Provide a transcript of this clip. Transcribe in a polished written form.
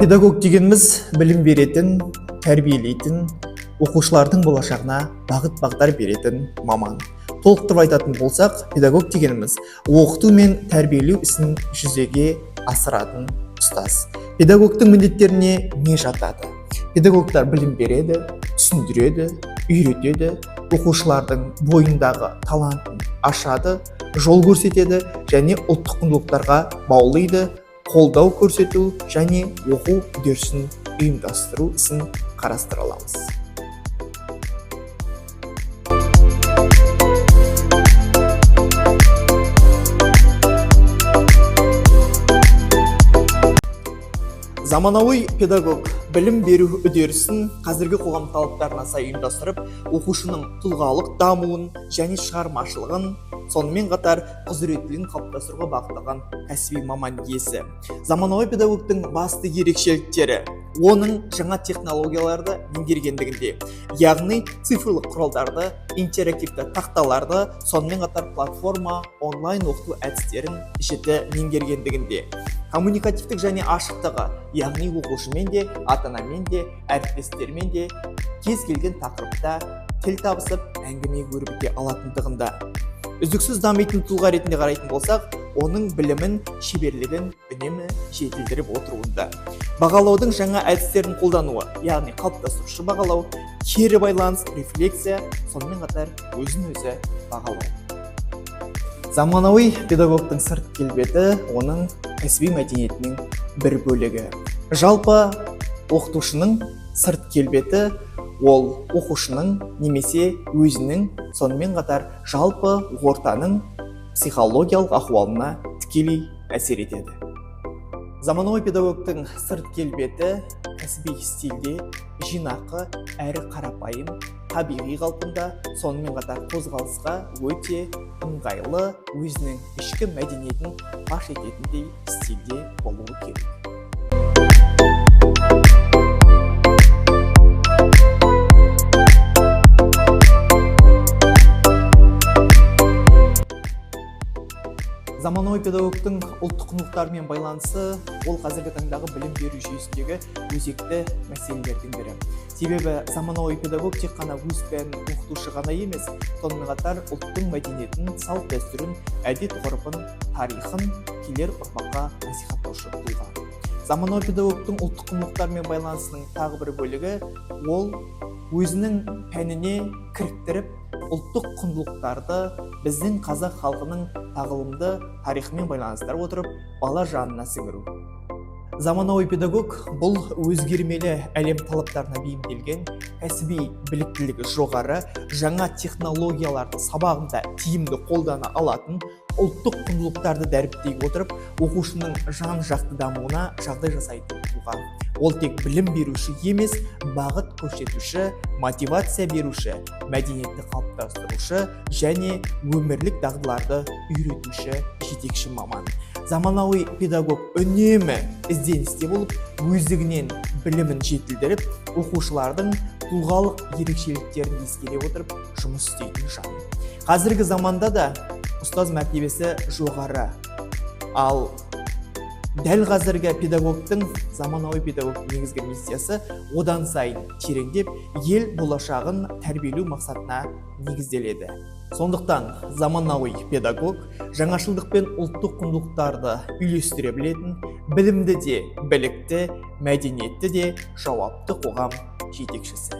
Педагог дегеніміз білім беретін, тәрбиелейтін, оқушылардың болашағына бағыт бағдар беретін маман. Толықтырып айтатын болсақ, педагог дегеніміз оқыту мен тәрбиелеу ісін жүзеге асыратын ұстаз. Педагогтың міндеттеріне не жатады? Педагогтар білім береді, түсіндіреді, үйретеді, оқушылардың бойындағы талантын ашады, жол көрсетеді және ұлттық құндылықтарға баулиды, қолдау көрсету және оқу үдерісін ұйымдастыру ісін қарастыра аламыз. Заманауи педагог білім беру үдерісін қазіргі қоғам талаптарына сай ұйымдастырып, оқушының тұлғалық дамуын және шығармашылығын, сонымен қатар құзыреттілігін қалыптастыруға бағытталған кәсіби маман иесі. Заманауи педагогтың басты ерекшеліктері оның жаңа технологияларды меңгергендігінде, яғни цифрлық құралдарды, интерактивті тақталарды, сонымен қатар платформа, онлайн оқыту әдістерін жіті меңгергендігінде. Коммуникативтік және ашықтығы, яғни оқушымен де, ата-анамен де, әріптестермен де кез келген тақырыпта тіл табысып, әңгіме өрбіте алатындығында. Үздіксіз дамитын тұлға ретінде қарайтын болсақ, оның білімін, шеберлігін үнемі жетілдіріп отыруында. Бағалаудың жаңа әдістерін қолдануы, яғни қалыптастырушы бағалау, кері байланыс, рефлексия, сонымен қатар өзін-өзі бағалау. Заманауи педагогтың сырт келбеті оның кәсіби мәдениетінің бір бөлігі. Жалпы оқытушының сырт келбеті ол оқушының немесе өзінің, сонымен қатар жалпы ортаның психологиялық ахуалына тікелей әсер етеді. Заманауи педагогтың сырт келбеті кәсіби стильде, жинақы әрі қарапайым, табиғи қалпында, сонымен қатар қозғалысқа өте ыңғайлы, өзінің ішкі мәдениетін паш ететіндей стильде болуы керек. Заманауи педагогтың ұлттық құндылықтармен байланысы ол қазіргі таңдағы білім беру жүйесіндегі өзекті мәселелердің бірі. Себебі заманауи педагог тек қана өз пәнін оқытушы ғана емес, сонымен қатар ұлттың мәдениетін, салт-дәстүрін, әдет-ғұрпын, тарихын келер ұрпаққа насихаттаушы тұлға. Заманауи педагогтың ұлттық құндылықтармен байланысының тағы бір бөлігі ол өзінің пәніне кіріктіріп, ұлттық құндылықтарды біздің қазақ халқының тағылымды тарихымен байланыстыра отырып, бала жанына сіңіру. Заманауи педагог бұл өзгермелі әлем талаптарына бейімделген, кәсіби біліктілігі жоғары, жаңа технологияларды сабағында тиімді қолдана алатын, ұлттық құндылықтарды дәріптей отырып, оқушының жан-жақты дамуына жағдай жасайтын тұлға. Ол тек білім беруші емес, бағыт көрсетуші, мотивация беруші, мәдениетті қалыптастырушы және өмірлік дағдыларды үйретуші жетекші маман. Заманауи педагог үнемі ізденісте болып, өздігінен білімін жетілдіріп, оқушылардың тұлғалық ерекшеліктерін ескере отырып жұмыс істейтін жан. Қазіргі заманда да ұстаз мәртебесі жоғары. Ал дәл қазіргі педагогтың, заманауи педагогтың негізгі миссиясы одан сайын тереңдеп, ел болашағын тәрбиелеу мақсатына негізделеді. Сондықтан заманауи педагог жаңашылдық пен ұлттық құндылықтарды үйлестіре білетін, білімді де білікті, мәдениетті де жауапты қоғам жетекшісі.